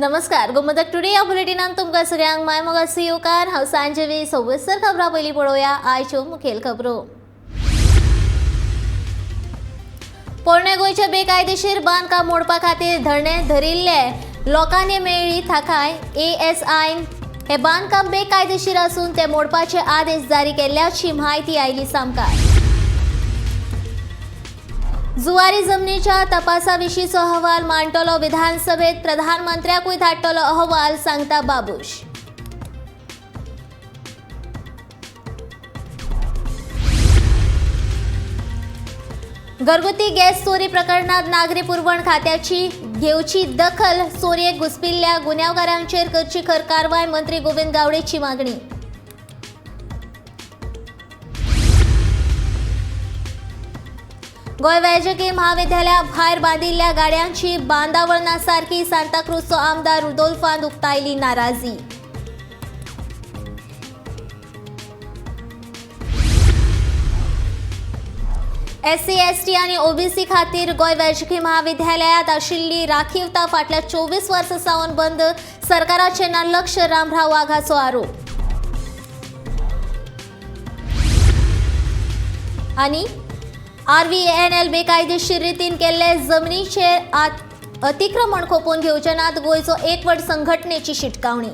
नमस्कार, गोमंतक टुडे या बुलेटिनान तुमकां सगळ्यांक माय मोगाचो येवकार. हांव सांजवी सविस्तर खबरां. पयलीं पळोवया आयच्यो मुखेल खबरो. पोरणे गोंयचे बेकायदेशीर बांदकाम मोडपा खातीर धरणे धरिल्ले लोकांनी मेळ्ळी थाकाय. एएसआयन हे बांदकाम बेकायदेशीर आसून ते मोडपाचे आदेश जारी केल्ल्याची म्हायती आयली सामकार. जुवारी जमनीच्या तपासाविशींचो अहवाल मांडटलो विधानसभेत, प्रधानमंत्र्याकूय धाडटलो अहवाल, सांगता बाबूश. घरगुती गॅस चोरी प्रकरणात नागरी पुरवण खात्याची घेवची दखल. चोरयेक घुसपिल्ल्या गुन्यांवकारांचेर करची खर कारवाय, मंत्री गोविंद गावडेची मागणी. गोंय वैजकी म्हाविद्यालया भायर बांदिल्ल्या गाड्यांची बांदावळ नासारकी, सांताक्रूजचो आमदार रुदोल्फान उक्तायली नाराजी. एससी, एसटी आनी ओबीसी खातीर गोंय वैजकी म्हाविद्यालयांत आशिल्ली राखीवता फाटल्या 24 वर्सां सावन बंद, सरकाराचें ना लक्ष, रामराव वाघाचो आरोप. आनी आरव्हीएनएल बेकायदेशीर रितीन केल्ले जमनीचेर अतिक्रमण खोपोवन घेवचे नात, गोंयचो एकवट संघटनेची शिटकावणी.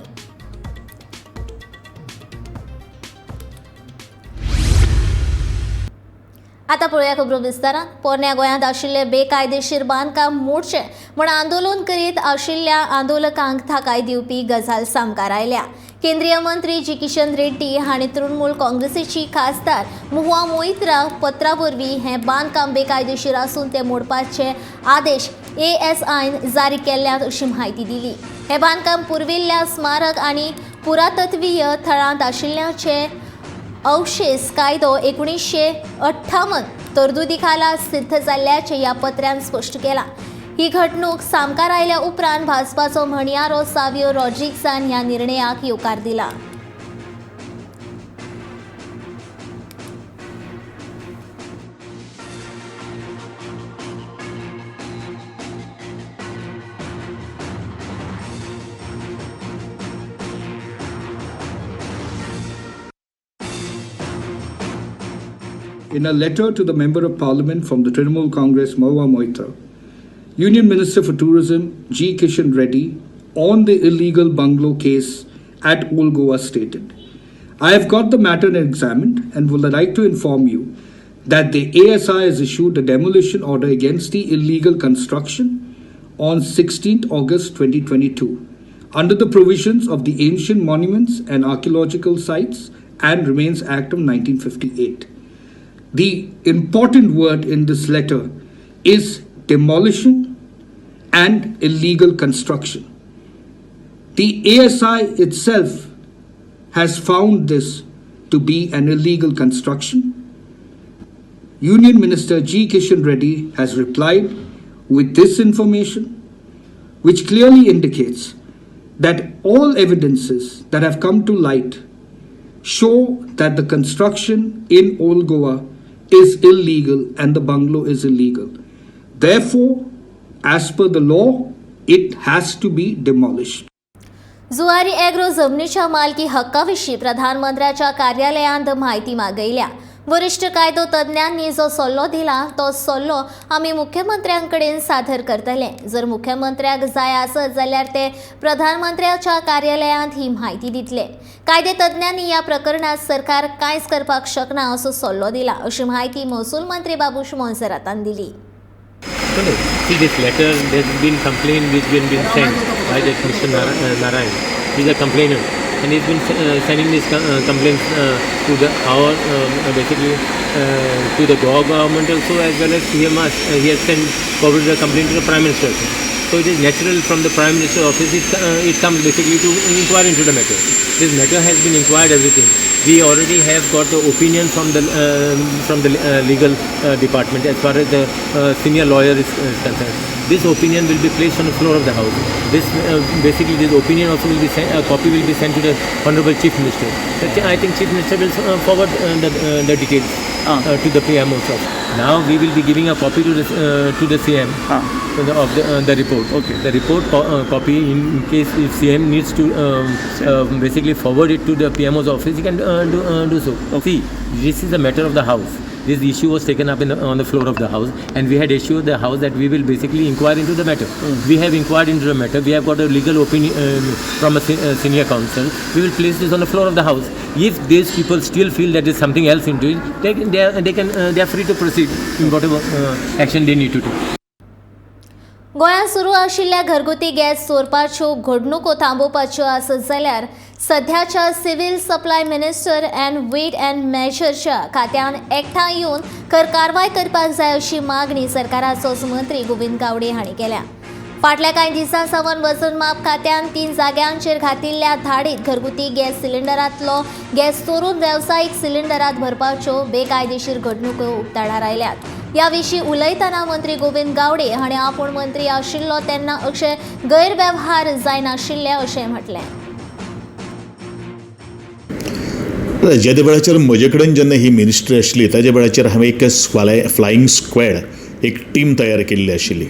आता पळोवया खबरो विस्तारान. पोरण्या गोंयांत आशिल्ले बेकायदेशीर बांदकाम मोडचें म्हूण आंदोलन करीत आशिल्ल्या आंदोलकांक थाकाय दिवपी गजाल सामकार आयल्या. केंद्रीय मंत्री जी किशन रेड्डी हांणी तृणमूल काँग्रेसीची खासदार महुआ मोइत्रा पत्रा वरवीं हें बांदकाम बेकायदेशीर आसून ते मोडपाचे आदेश एएसआयन जारी केल्यात अशी म्हायती दिली. हें बांदकाम पुर्विल्ल्या स्मारक आनी पुरातत्वीय थळांत आशिल्ल्याचें अवशेष कायदो 1958 तरतुदी खाला सिद्ध जाल्ल्याचें ह्या पत्रान स्पश्ट केलां. ही घडणूक सामकार आयल्या उपरांत भाजपाचो म्हणयारो सावियो रॉड्रिग्सान ह्या निर्णयाक येवकार दिला. In a letter to the Member of Parliament from the Trinamool Congress, Mahua Moitra, Union Minister for Tourism G. Kishan Reddy on the illegal bungalow case at Old Goa stated, I have got the matter examined and would like to inform you that the ASI has issued a demolition order against the illegal construction on 16th August 2022 under the provisions of the Ancient Monuments and Archaeological Sites and Remains Act of 1958. The important word in this letter is demolition and illegal construction. The ASI itself has found this to be an illegal construction. Union Minister G. Kishan Reddy has replied with this information, which clearly indicates that all evidences that have come to light show that the construction in Old Goa is illegal and the bungalow is illegal. Therefore, as per the law, it has to be demolished. Zuari agro जमनीच्या मालकी हक्काविशीं प्रधानमंत्र्याच्या कार्यालयांत म्हायती मागयल्या. वरिश्ठ कायदो तज्ञांनी जो सल्लो दिला तो सल्लो आमी मुख्यमंत्र्यांकडेन सादर करतले. जर मुख्यमंत्र्याक जाय आसत जाल्यार ते प्रधानमंत्र्याच्या कार्यालयांत ही म्हायती दितले. कायदे तज्ञांनी ह्या प्रकरणात सरकार कांयच करपाक शकना असो सल्लो दिला, अशी म्हायती महसूल मंत्री बाबूश मोन्सेरातान दिली. No, no. See, this letter, there's been complaint which been sent by that Mr. Narayan. He's a complainant, and he's been sending these complaints to the our basically to the Goa government also, as well as he has sent forwarded the complaint to the Prime Minister also. So it is natural from the Prime Minister office it comes basically to inquire into the matter. This matter has been inquired, everything. We already have got the opinion from the legal department as far as the senior lawyer is concerned. This opinion will be placed on the floor of the house. This basically this opinion also will be sent, a copy will be sent to the Honorable Chief Minister. I think Chief Minister will forward the details to the PMO. Now we will be giving a copy to the CM of the report. Okay. The report copy in case if CM needs to basically forward it to the PMO's office, he can do so. See, this is a matter of the house. This issue was taken up on the floor of the house, and we had assured the house that we will basically inquire into the matter. We have inquired into the matter. We have got a legal opinion from a senior counsel. We will place this on the floor of the house. If these people still feel that there is something else into it, they are free to proceed in whatever action they need to take. गोंयांत सुरू आशिल्ल्या घरगुती gas चोरपाच्यो घडणुको थांबोवपाच्यो आसत जाल्यार सध्याच्या civil supply minister and weight and मेजरच्या खात्यान एकठांय येवन खर कारवाय करपाक जाय अशी मागणी सरकाराचोच मंत्री गोविंद गावडे हांणी केल्या. फाटल्या कांय दिसां सावन वजन माप खात्यान 3 जाग्यांचेर घातिल्ल्या धाडीत घरगुती गॅस सिलिंडरांतलो गॅस चोरून वेवसायीक सिलिंडरांत भरपाच्यो बेकायदेशीर घडणुको उक्ताडार आयल्यात. ह्या विशीं उलयतना मंत्री गोविंद गावडे हांणी आपूण मंत्री आशिल्लो तेन्ना अशे गैरवेव्हार जायनाशिल्ले अशें म्हटलें. जेदे वेळाचेर म्हजे कडेन जेन्ना ही मिनिस्ट्री आशिल्ली ताज्या वेळाचेर हांवें एक फ्लायींग स्क्वॅड एक टीम तयार केल्ली आशिल्ली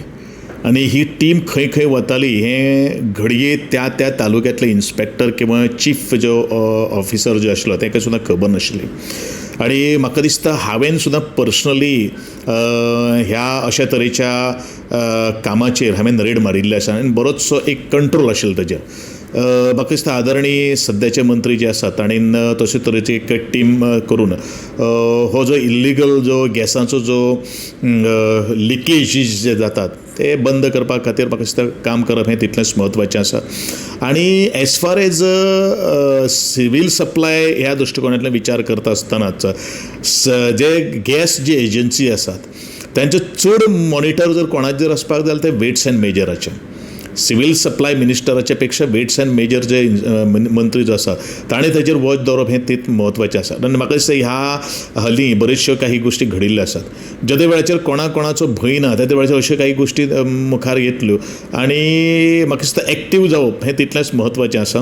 आनी ही टीम खंय खंय वताली हें घडये त्या त्या तालुक्यांतले इन्स्पेक्टर किंवा चीफ जो ऑफिसर जो आशिल्लो तांकां सुद्दां खबर नाशिल्ली. आनी म्हाका दिसता हांवें सुद्दां पर्सनली ह्या अशा तरेच्या कामाचेर हांवें रेड मारिल्ली आसा आनी बरोचसो एक कंट्रोल आशिल्लो ताजेर. म्हाका दिसता आदरणीय सद्याचे मंत्री जे आसात ताणें तशे तरेची एक टीम करून हो जो इल्लिगल जो गॅसाचो जो लिकेजीस जे जातात ते बंद करपा खातीर म्हाका दिसता काम करप हें तितलेंच म्हत्वाचें आसा. आनी as far as civil supply ह्या दृश्टिकोणांतल्यान विचार करता आसतनाच जे गॅस जी एजन्सी आसात तांचे चड मॉनिटर जर कोणाचेर आसपाक जाय जाल्यार ते वेट्स एंड मेजराचे. सिवील सप्लाय मिनिस्टराच्या पेक्षा वेट्स एंड मेजर जे मंत्री जो आसा ताणें ताचेर वॉच दवरप हें तीत म्हत्वाचें आसा. आनी म्हाका दिसता ह्या हली बऱ्योचश्यो काही गोश्टी घडिल्ल्यो आसात. जेदे वेळाचेर कोणा कोणाचो भंय ना त्या वेळाचेर अश्यो काही गोश्टी मुखार येतल्यो आनी म्हाका दिसता एक्टीव जावप हें तितलेंच म्हत्वाचें आसा.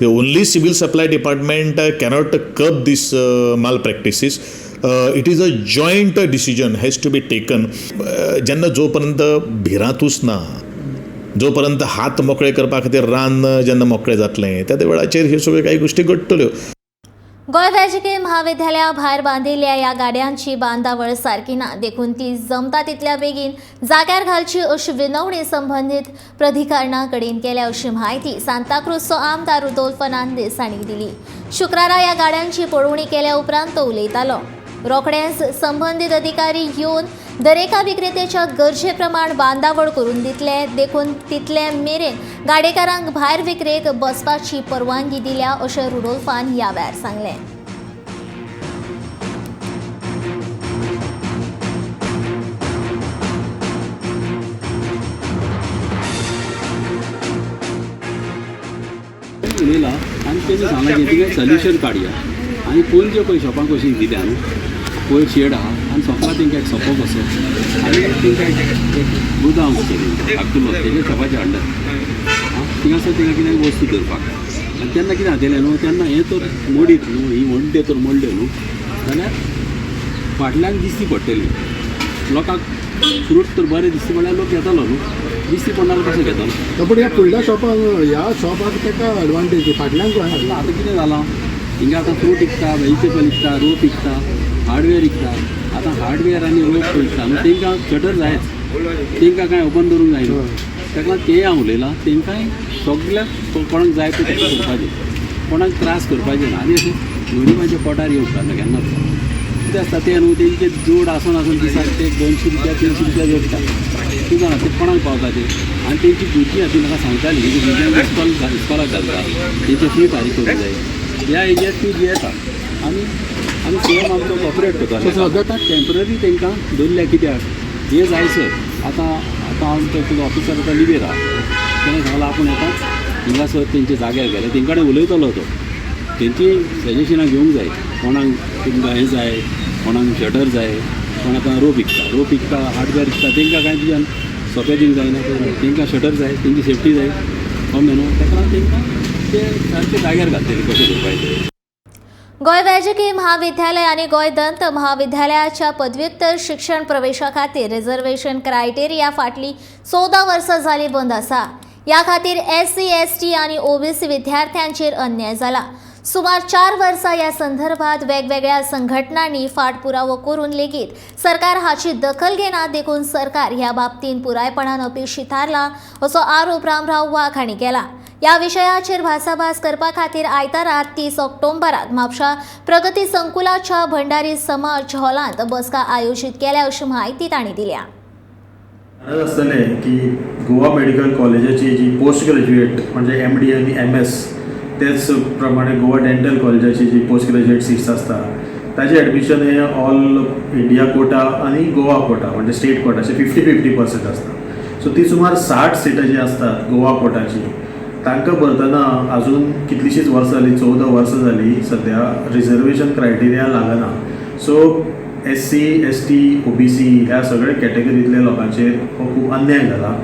Only civil supply department cannot curb this malpractices. It is a joint decision has to be taken. जेन्ना जो पर्यंत भिरांतूच ना, जो पर्यंत हात मोकळे करपा खातीर रान जेन्ना मोकळें जातलें त्या वेळाचेर ह्यो सगळ्यो काही गोश्टी घडटल्यो. गोंय वैजकीय म्हाविद्यालया भायर बांदिल्ल्या ह्या गाड्यांची बांदावळ सारकी ना, देखून ती जमता तितल्या बेगीन जाग्यार घालची अशी विनवणी संबंदीत प्राधिकरणा कडेन केल्या अशी म्हायती सांताक्रूजचो आमदार रुदोल्फ फर्नांडीस हांणी दिली. शुक्रारा ह्या गाड्यांची पळोवणी केल्या उपरांत तो उलयतालो. रोखडेंच संबंदीत अधिकारी येवन दरेका विक्रेत्याच्या गरजे प्रमाण बांदावळ करून दितले, देखून तितले मेरेन गाडेकारांक भायर विक्रेक बसपाची परवानगी दिल्या अशें रुडोल्फान ह्या वेळार सांगलें. उलयला आनी तेणी सांगलां की तिका सोल्युशन काडया आनी पणजे पळय शॉपांक कशी दिल्या न्हू, पयर शेड आहा आनी सोंपला तेंकां एक सोपो कसो आनी तेंकां एक गुदांव केली धाकटुलो तेजे शॉपाचे अंडर आं थिंगासर तेंकां कितें वस्तू दवरपाक. आनी तेन्ना कितें जातलें न्हू, तेन्ना हें तर मोडीत न्हू, ही वणटे तर मोडल्यो न्हू जाल्यार फाटल्यान दिसती पडटली लोकांक. फ्रूट तर बरें दिसता म्हणल्यार लोक घेतलो न्हू, दिसती पडना कसो घेतलो. पूण ह्या फुडल्या शॉपाक ह्या शॉपाक ताका एडवांटेज फाटल्यान कोण आतां कितें जालां हिंगा आतां फ्रूट विकता, वेजिटेबल विकता, रोप विकता, हार्डवेअर विकता. आतां हार्डवेअर आनी रोप विकता न्हू तेंकां शटर जायच, तेंकां कांय ओपन दवरूंक जायना. ताका लागून तें हांव उलयलां, तेंकांय सगल्याक कोणाक जाय तें तशें करपाचें, कोणाक त्रास करपाचें ना. आनी अशें गरिबांच्या पोटार येवंक ना केन्नाच. कितें आसता तें न्हू तेंचे जोड आसून आसून दिसाक ते 200 रुपया 300 रुपया जोडटा, तूं जाणा ते कोणाक पावता ते. आनी तेंची भुरगीं आसा ती म्हाका सांगताली तेंच्या भुरग्यांक इस्कॉलाक घालता, तेंचे फी फारीक करूंक जाय. ह्या एजर ती जियेता आनी आमी सेम आमचो कॉपरेट करता. आतां टेंपररी तांकां दवरल्या कित्याक हें जायसर आतां आतां हांव तुजो ऑफिसर आतां लिवेर आहा, तेणें सांगलां आपूण येताच हिंगासर तेंच्या जाग्यार गेले तेंचे कडेन उलयतलो तो, तेंची सजेशनां घेवंक जाय. कोणाक तुमकां हें जाय, कोणाक शटर जाय, कोण आतां रोप विकता, हार्डवेअर विकता, तेंकां कांय तुज्यान सोंपें दिवंक जायना, तेंकां शटर जाय, तेंची सेफ्टी जाय, समजलें न्हू. ताका लागून तेंकां ते सारके जाग्यार घालतले कशें करपाचें. गोंय वैजकीय महाविद्यालय आनी गोंय दंत महाविद्यालयाच्या पदव्युत्तर शिक्षण प्रवेशा खातीर रिझर्वेशन क्रायटेरिया फाटली 14 वर्सां जाली बंद आसा. ह्या खातीर एससी, एसटी आनी ओबीसी विद्यार्थ्यांचेर अन्याय जाला. सुमार 4 वर्सां ह्या संदर्भात वेगवेगळ्या संघटनांनी फाटपुरावो करून लेगीत सरकार हाची दखल घेना, देखून सरकार ह्या बाबतींत पुरायपणान अपेशी थारला असो आरोप रामराव वाघ हांणी केला. ह्या विशयाचेर भासाभास करपा खातीर आयतारा 30 ऑक्टोबराक म्हापशा प्रगती संकुलाच्या भंडारी समाज हॉलांत बसका आयोजीत केल्या अशी म्हायती तांणी दिल्या. जाणा आसतलें की गोवा मेडिकल कॉलेजाची जी पोस्ट ग्रॅज्युएट म्हणजे एम डी आनी एम एस, तेच प्रमाणे गोवा डेंटल कॉलेजाची जी पोस्ट ग्रॅज्युएट सिट्स आसता ताजें एडमिशन हे ऑल इंडिया कोटा आनी गोवा कोटा म्हणजे स्टेट कोटा अशें 50-50% आसता. सो ती सुमार 60 सिटां जी आसतात गोवा कोटाची, तांकां भरतना अजून कितलींशींच वर्सां जालीं, 14 वर्सां जालीं, सद्या रिजर्वेशन क्रायटेरिया लागना. So S C, S T, OBC ह्या सगळ्या कॅटेगरींतल्या लोकांचेर हो खूब अन्याय जाला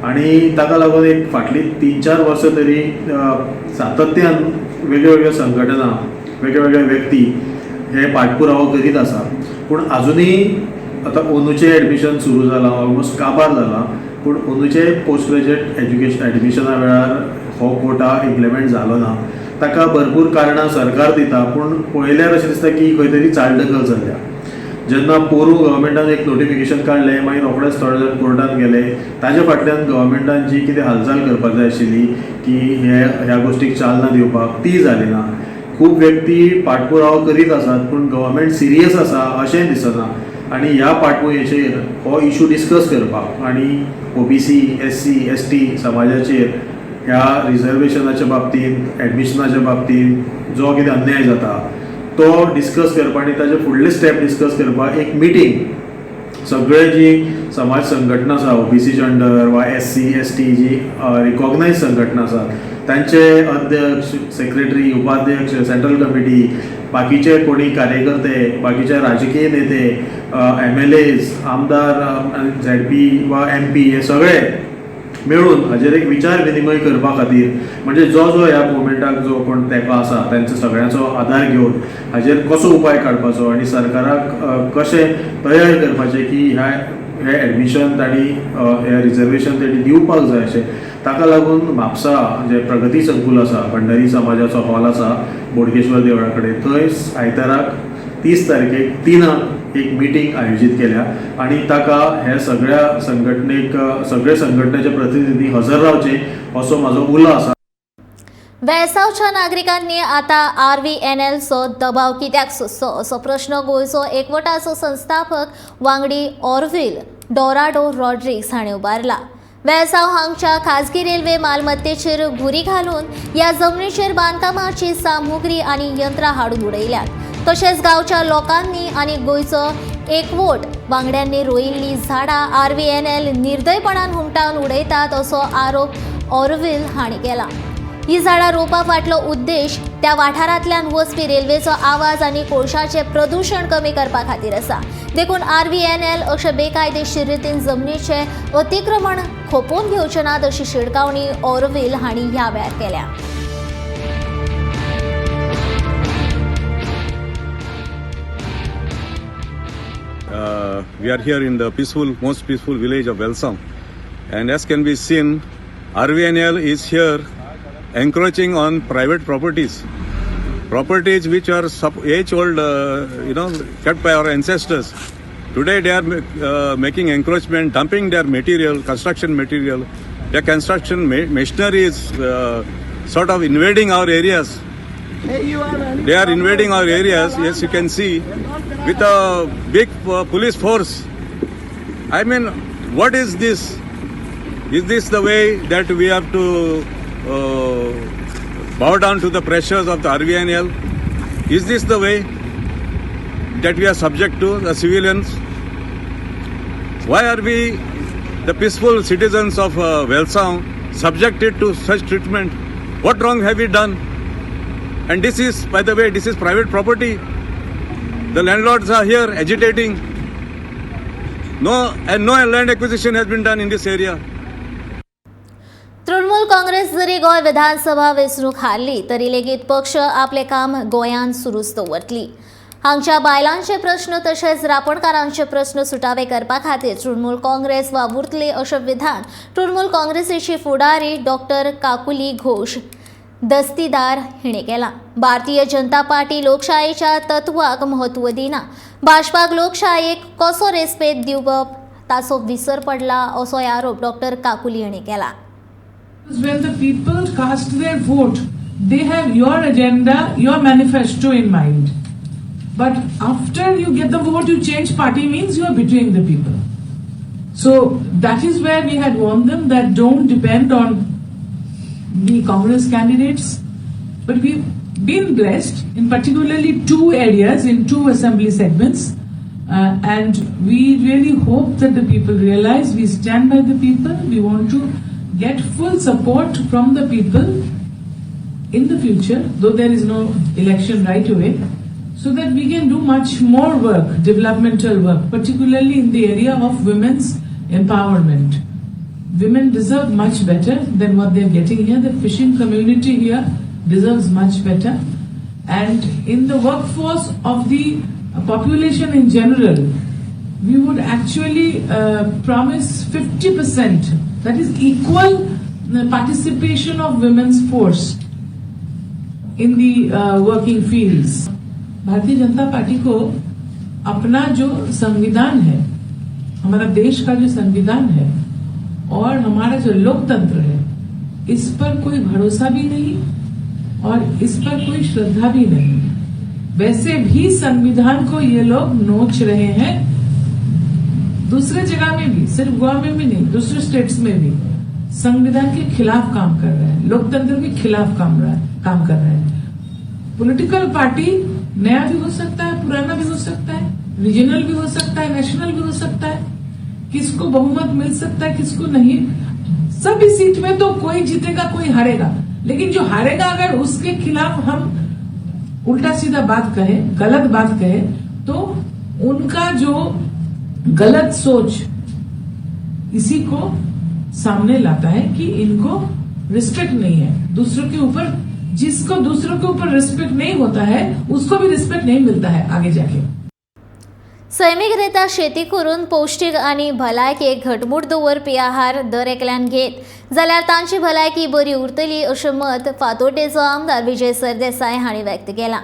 आनी ताका लागून एक फाटलीं 3-4 वर्सां तरी सातत्यान वेगळ्यो संघटना, वेगळे वेगळे व्यक्ती हे पाठपुरावो करीत आसा. पूण आजुनूय आतां अंदूचें एडमिशन सुरू जालां, ऑलमोस्ट काबार जालां, पूण अंदूचे पोस्ट ग्रॅज्युएट एज्युकेशन एडमिशना वेळार हो कोटा इम्प्लिमेंट जालो ना. ताका भरपूर कारणां सरकार दिता, पूण पळयल्यार अशें दिसता की खंय तरी चालढकल चल्ल्या. जेन्ना पोरूं गव्हर्मेंटान एक नोटिफिकेशन काडलें, मागीर रोखडेच थोडे जाण कोर्टान गेले. ताजे फाटल्यान गव्हर्मेंटान जी कितें हालचाल करपाक जाय आशिल्ली की हे ह्या गोश्टीक चालना दिवपाक, ती जाली ना. खूब व्यक्ती पाठपुरावो करीत आसात, पूण गव्हर्मेंट सिरियस आसा अशेंय दिसना. आनी ह्या पाठभुंयेचेर हो इशू डिस्कस करपाक आनी ओबीसी, एससी, एसटी समाजाचेर ह्या रिजर्वेशनाच्या बाबतींत, एडमिशनाच्या बाबतींत जो कितें अन्याय जाता तो डिस्कस करपाक आनी ताजे फुडले स्टेप डिस्कस करपाक एक मिटींग सगळे जी समाज संघटना आसा, ओबीसीच्या अंडर वा एससी, एसटी जी रिकॉग्नायज संघटना आसा, तांचे अध्यक्ष, सेक्रेटरी, उपाध्यक्ष, सेंट्रल कमिटी, बाकीचे कोणी कार्यकर्ते, बाकीचे राजकीय नेते, एमएलएज, आमदार, झेडपी वा एमपी, हे सगळे मेळून हाजेर एक विचार विनिमय करपा खातीर, म्हणजे जो जो ह्या मुवमेंटाक जो कोण तेंको आसा तांचो सगळ्यांचो आदार घेवन हाजेर कसो उपाय काडपाचो आनी सरकाराक कशें तयार करपाचें की ह्या हें एडमिशन तांणी, हें रिजर्वेशन तांणी दिवपाक जाय अशें. ताका लागून म्हापसा जें प्रगती संकूल आसा, भंडारी समाजाचो हॉल आसा बोडगेश्वर देवळा कडेन, थंय आयताराक 30 तारखेक 3क एक मिटींग आयोजीत केल्या आनी ताका हे सगळ्या संघटनेक, सगळे संघटनेचे प्रतिनिधी हजर रावचे असो म्हाजो उलो आसा. वेळसावच्या नागरिकांनी आता आरव्हीएनएलचो दबाव कित्याक सोंसचो असो प्रश्न गोंयचो एकवटाचो संस्थापक वांगडी ऑर्व्हिल डोराडो रॉड्रिग्स हाणें उबारला. वेळसाव हांगच्या खाजगी रेल्वे मालमत्तेचेर घुरी घालून ह्या जमनीचेर बांदकामाची सामुग्री आनी यंत्रां हाडून उडयल्यात. तशेंच गांवच्या लोकांनी आनी गोंयचो एकवट वांगड्यांनी रोयिल्लीं झाडां आरव्हीएनएल निर्दयपणान हुमटावन उडयतात असो आरोप ऑर्व्हिल हांणी केला. ही झाडां रोवपा फाटलो उद्देश त्या वाठारांतल्यान वचपी रेल्वेचो आवाज आनी कोळशाचें प्रदूशण कमी करपा खातीर आसा. देखून आरव्हीएनएल अशें बेकायदेशीर रितीन जमनीचें अतिक्रमण खपोवन घेवचे नात अशी शिटकावणी ऑर्व्हिल हांणी ह्या वेळार केल्या. We are here in the peaceful, most peaceful village of Velsao. And as can be seen, RVNL is here encroaching on private properties. Properties which are age old, kept by our ancestors. Today they are making encroachment, dumping their material, construction material. Their construction machinery is sort of invading our areas. They are invading our areas, yes, you can see, with a big police force. I mean, what is this? Is this the way that we have to bow down to the pressures of the RVNL? Is this the way that we are subject to, the civilians? Why are we, the peaceful citizens of Velsao, subjected to such treatment? What wrong have we done? And this is, by the way, this is private property. The landlords are here agitating. No, and no land acquisition has been done in this area. Trinamool Congress जरी गोंय विधानसभा वेंचणूक हारली तरी लेगीत पक्ष आपलें काम गोंयांत सुरूच दवरतली. हांगच्या बायलांचे प्रस्न तशेंच रापणकारांचे प्रस्न सुटावे करपा खातीर तृणमूल काँग्रेस वावुरतली अशें विधान तृणमूल काँग्रेसीची फुडारी डॉक्टर काकुली घोष दस्तीदार हिणें केलां. भारतीय जनता पार्टी लोकशायेच्या तत्वाक म्हत्व दिना. भाजपाक लोकशायेक कसो रेस्पेद दिवप ताचो विसर पडला असोय आरोप डॉक्टर काकुली हिणें केला. When the people cast their vote, they have your agenda, your manifesto in mind. But after you get the vote, you change party means you are betraying the people. So that is where we had warned them that don't depend on the Congress candidates. But we've been blessed in particularly two areas, in two assembly segments. And we really hope that the people realize we stand by the people. We want to get full support from the people in the future, though there is no election right away, so that we can do much more work, developmental work, particularly in the area of women's empowerment. Women deserve much better than what they're getting here. The fishing community here deserves much better. And in the workforce of the population in general, we would actually promise 50%, that is equal participation of women's force in the working fields. Bharatiya Janata party को अपना जो संविधान है, हमारा देश का जो संविधान है और हमारा जो लोकतंत्र है, इस पर कोई भरोसा भी नहीं और इस पर कोई श्रद्धा भी नहीं. वैसे भी संविधान को ये लोग नोच रहे हैं. दूसरे जगह में भी, सिर्फ गोवा में भी नहीं, दूसरे स्टेट्स में भी संविधान के खिलाफ काम कर रहे हैं, लोकतंत्र के खिलाफ काम कर रहे हैं. पॉलिटिकल पार्टी नया भी हो सकता है, पुराना भी हो सकता है, रीजनल भी हो सकता है, नेशनल भी हो सकता है. किसको बहुमत मिल सकता है, किसको नहीं. सभी सीट में तो कोई जीतेगा, कोई हारेगा, लेकिन जो हारेगा अगर उसके खिलाफ हम उल्टा सीधा बात कहे, गलत बात कहे, तो उनका जो गलत सोच इसी को सामने लाता है कि इनको रिस्पेक्ट नहीं है दूसरों के ऊपर. जिसको दूसरों के ऊपर रिस्पेक्ट नहीं होता है, उसको भी रिस्पेक्ट नहीं मिलता है आगे जाके. सैमीक रित्या शेती करून पौश्टीक आनी भलायकेक घटमूट दवरपी आहार दर एकल्यान घेत जाल्यार तांची भलायकी बरी उरतली अशें मत फातोड्डेचो आमदार विजय सरदेसाय हांणी व्यक्त केलां.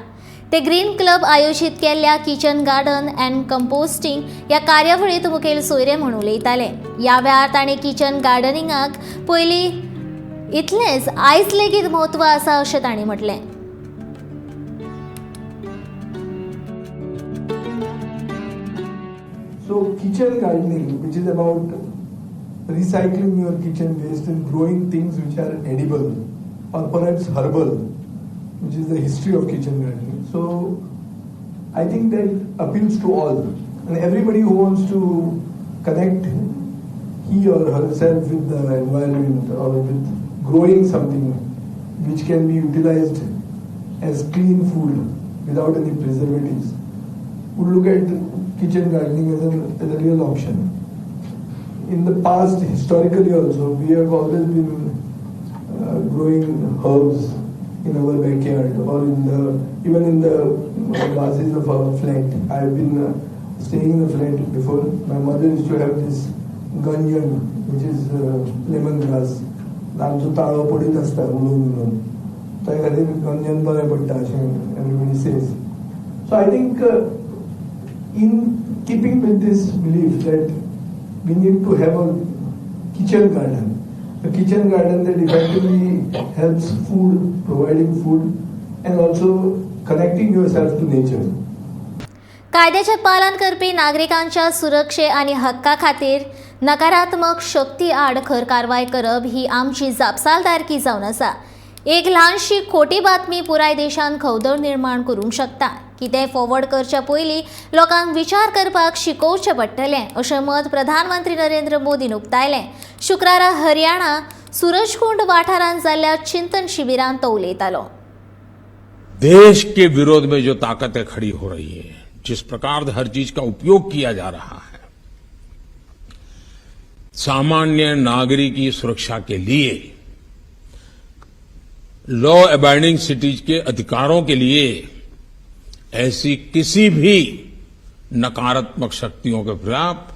ते ग्रीन क्लब आयोजीत केल्ल्या किचन गार्डन अँड कंपोस्टिंग ह्या कार्यावळींत मुखेल सोयरे म्हूण उलयताले. ह्या वेळार तांणी किचन गार्डनिंगाक पयलीं इतलेंच आयज लेगीत म्हत्व आसा अशें तांणी म्हटलें. So kitchen gardening, which is about recycling your kitchen waste and growing things which are edible or perhaps herbal, which is the history of kitchen gardening. So I think that appeals to all and everybody who wants to connect he or herself with the environment or with growing something which can be utilized as clean food without any preservatives would look at kitchen gardening as a real option. In the past, historically also, we have always been growing herbs in our backyard or in the even in the vases of our flat. I have been staying in the flat before. My mother used to have this ganyan, which is lemongrass. आमचो ताळो पडीत आसता उलोवन उलोवन, त्या खातीर गंजन बरें पडटा अशें everybody says. So I think in keeping with this belief that we need to have a kitchen garden, a kitchen garden that effectively helps food, providing food, and also connecting yourself to nature. कायद्याचें पालन करपी नागरिकांच्या सुरक्षे आनी हक्का खातीर नकारात्मक शक्ती आड खर कारवाय करप ही आमची जापसालदारकी जावन आसा. एक ल्हानशी खोटी बातमी पुराय देशांत खवदळ निर्माण करूंक शकता. कितेंय फॉरवर्ड करच्या पयलीं लोकांक विचार करपाक शिकोवचें पडटलें अशें मत प्रधानमंत्री नरेंद्र मोदीन उक्तायलें. शुक्रारा हरियाणा सूरजकुंड वाठारांत जाल्ल्या चिंतन शिबिरांत तो उलयतालो. देश के विरोध में जो ताकतें खड़ी हो रही है, जिस प्रकार हर चीज का उपयोग किया जा रहा है, सामान्य नागरिक की सुरक्षा के लिए, लॉ अबाइडिंग सिटीज के अधिकारों के लिए ऐसी किसी भी नकारात्मक शक्तियों के खिलाफ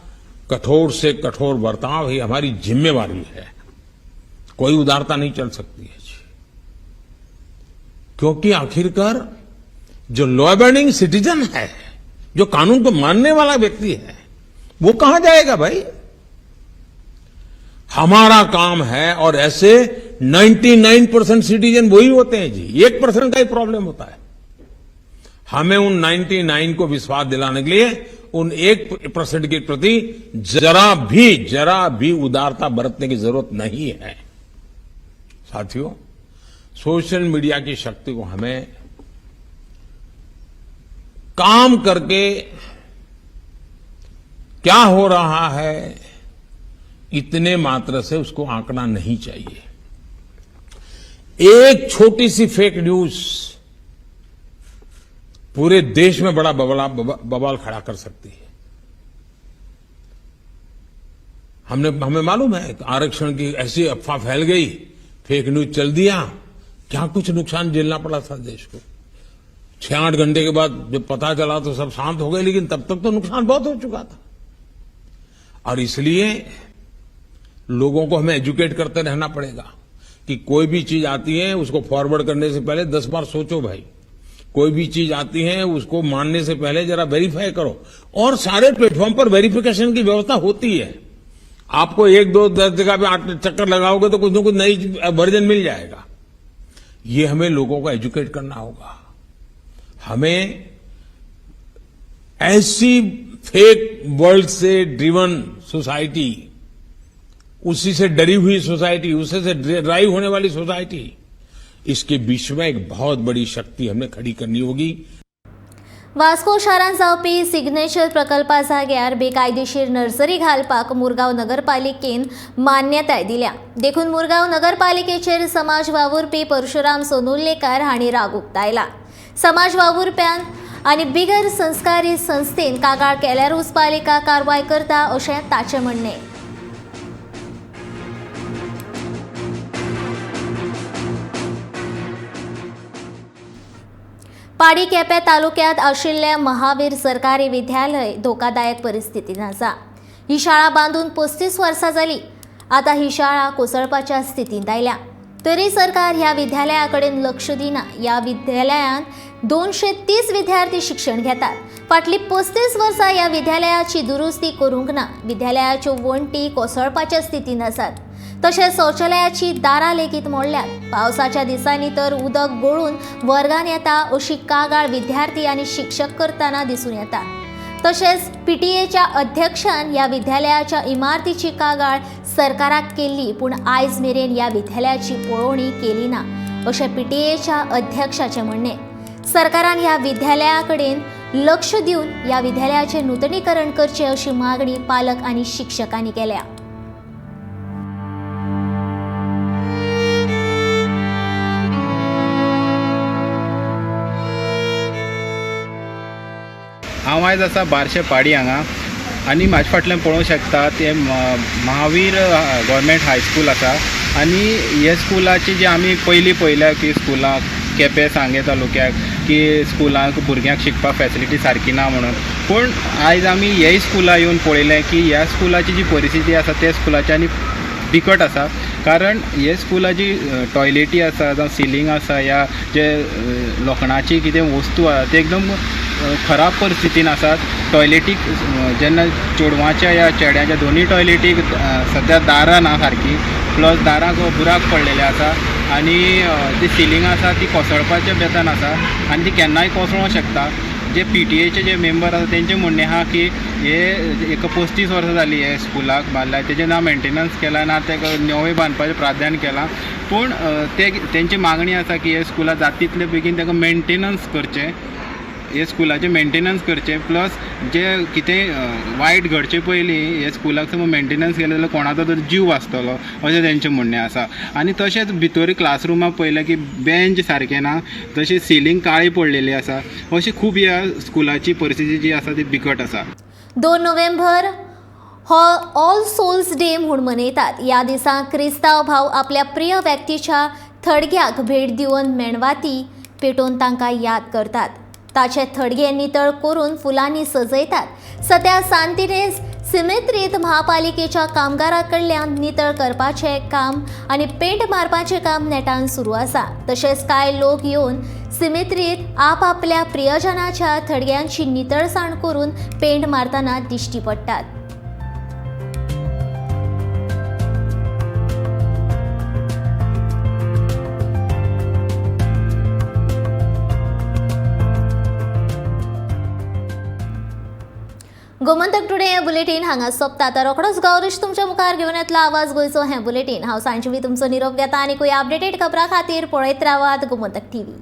कठोर से कठोर बर्ताव ही हमारी जिम्मेवारी है। कोई उदारता नहीं चल सकती है जी, क्योंकि आखिरकार जो लॉ अबाइडिंग सिटीजन है, जो कानून को मानने वाला व्यक्ति है, वो कहां जाएगा भाई? हमारा काम है, और ऐसे 99% सिटीजन वही होते हैं जी, 1% का ही प्रॉब्लम होता है। हमें उन 99 को विश्वास दिलाने के लिए उन 1% के प्रति जरा भी उदारता बरतने की जरूरत नहीं है। साथियों, सोशल मीडिया की शक्ति को हमें काम करके क्या हो रहा है इतने मात्र से उसको आंकना नहीं चाहिए। एक छोटी सी फेक न्यूज पूरे देश में बड़ा बवाल खड़ा कर सकती है। हमें मालूम है आरक्षण की ऐसी अफवाह फैल गई, फेक न्यूज चल दिया, क्या कुछ नुकसान झेलना पड़ा था देश को। 6-8 घंटे के बाद जब पता चला तो सब शांत हो गए, लेकिन तब तक तो नुकसान बहुत हो चुका था। और इसलिए लोगों को हमें एजुकेट करते रहना पड़ेगा कि कोई भी चीज आती है उसको फॉरवर्ड करने से पहले 10 बार सोचो भाई, कोई भी चीज आती है उसको मानने से पहले जरा वेरीफाई करो। और सारे प्लेटफॉर्म पर वेरिफिकेशन की व्यवस्था होती है, आपको 1, 2, 10 जगह पे 8 चक्कर लगाओगे तो कुछ न कुछ नई वर्जन मिल जाएगा। ये हमें लोगों को एजुकेट करना होगा। हमें ऐसी फेक वर्ल्ड से ड्रिवन सोसाइटी, उसी से डरी हुई सोसाइटी, उसी से ड्राइव होने वाली सोसाइटी, इसके बीच में एक बहुत बड़ी शक्ति हमें खड़ी करनी होगी। वास्को शारांत जावपी सिग्नेचर प्रकल्पा जाग्यार बेकायदेशीर नर्सरी घालपाक मुरगांव नगरपालिकेन मान्यताय दिल्या. देखून मुरगांव नगरपालिकेचेर समाज वावुरपी परशुराम सोनुर्लेकार हांणी राग उक्तायला. समाज वावुरप्यान आनी बिगर संस्कारी संस्थेन कागाळ केल्यारूच पालिका कारवाय करता अशें ताचें म्हणणें. पाडी केपें तालुक्यांत आशिल्लें महावीर सरकारी विद्यालय धोकादायक परिस्थितींत आसा. ही शाळा बांदून 35 वर्सां जाली. आतां ही शाळा कोसळपाच्या स्थितींत आयल्या. तरी सरकार ह्या विद्यालया कडेन लक्ष दिना. ह्या विद्यालयांत 230 विद्यार्थी शिक्षण घेतात. फाटलीं 35 वर्सां ह्या विद्यालयाची दुरुस्ती करूंक ना. विद्यालयाच्यो वण्टी कोसळपाच्या स्थितींत आसात. तशेंच शौचालयाची दारां लेगीत मोडल्यात. पावसाच्या दिसांनी तर उदक गळून वर्गान येता अशी कागाळ विद्यार्थी आनी शिक्षक करतना दिसून येता. तशेंच पीटीएच्या अध्यक्षान ह्या विद्यालयाच्या इमारतीची कागाळ सरकाराक केल्ली, पूण आयज मेरेन ह्या विद्यालयाची पळोवणी केली ना अशें पीटीएच्या अध्यक्षाचें म्हणणें. सरकारान ह्या विद्यालया कडेन लक्ष दिवन ह्या विद्यालयाचें नुतनीकरण करचें अशी मागणी पालक आनी शिक्षकांनी केल्या. हांव आयज आसा बारशे पाडी हांगा आनी म्हाजे फाटल्यान पळोवंक शकता ते महावीर गव्हर्मेंट हायस्कूल आसा. आनी हे स्कुलाची जी आमी पयलीं पळयल्या की स्कुलाक केपें सांगें तालुक्याक की स्कुलांक भुरग्यांक शिकपाक फॅसिलिटी सारकी ना म्हणून, पूण आयज आमी ह्याय स्कुला येवन पळयलें की ह्या स्कुलाची जी परिस्थिती आसा त्या स्कुलाची आनी बिकट आसा. कारण हे स्कुलाची टॉयलेटी आसा जावं सिलींग आसा या जे लोखणाची कितें वस्तू आसा ते एकदम खराब परिस्थितीन आसात. टॉयलेटीक जेन्ना चेडवांच्या या चेड्यांच्या दोनूय टॉयलेटीक सद्या दारां ना सारकी, प्लस दारांक बुराक पडलेले आसा आनी ती सिलींग आसा ती कोसळपाच्या बेतान आसा आनी ती केन्नाय कोसळोंक शकता. जे पीटीएचे जे मेंबर आसा तेंचें म्हणणें आहा की हे एक 35 वर्सां जालीं हे स्कुलाक बांदल्या, तेजें ना मेंटेनन्स केलां ना तेका नवें बांदपाचें प्राधान्य केलां, पूण ते तेंची मागणी आसा की हे स्कुलाक जाता तितले बेगीन तेका मेंटेनन्स करचें, हे स्कुलाचें मेंटेनन्स करचें, प्लस जे कितें वायट घडचे पयलीं हे स्कुलाक समज मेंटेनन्स केलें जाल्यार कोणाचो तरी जीव वाचतलो अशें तेंचें म्हणणें आसा. आनी तशेंच भितर क्लासरुमाक पळयलें की बेंच सारकें ना, तशें सिलींग काळी पडलेली आसा. अशी खूब ह्या स्कुलाची परिस्थिती जी आसा ती बिकट आसा. 2 नोव्हेंबर हो ऑल सोल्स डे म्हूण मनयतात. ह्या दिसा क्रिस्तांव भाव आपल्या प्रिय व्यक्तीच्या थडग्याक भेट दिवन मेणवाती पेटोवन तांकां याद करतात. ताचे थडगे नितळ करून फुलांनी सजयतात. सद्या सांतिनेज सिमेत्रीत महापालिकेच्या कामगारां कडल्यान नितळ करपाचें काम आनी पेंट मारपाचें काम नेटान सुरू आसा. तशेंच कांय लोक येवन सिमेत्रीत आपआपल्या प्रियजनाच्या थडग्यांची नितळसाण करून पेंट मारतना दिश्टी पडटात. गोमंतक टुडे हें बुलेटीन हांगा सोंपता. आतां रोखडोच गौरीश तुमच्या मुखार घेवन येतलो आवाज गोंयचो हें बुलेटीन. हांव सांजवी तुमचो निरोप घेता आनी कोय अपडेटेड खबरां खातीर पळयत रावात गोमंतक टीव्ही.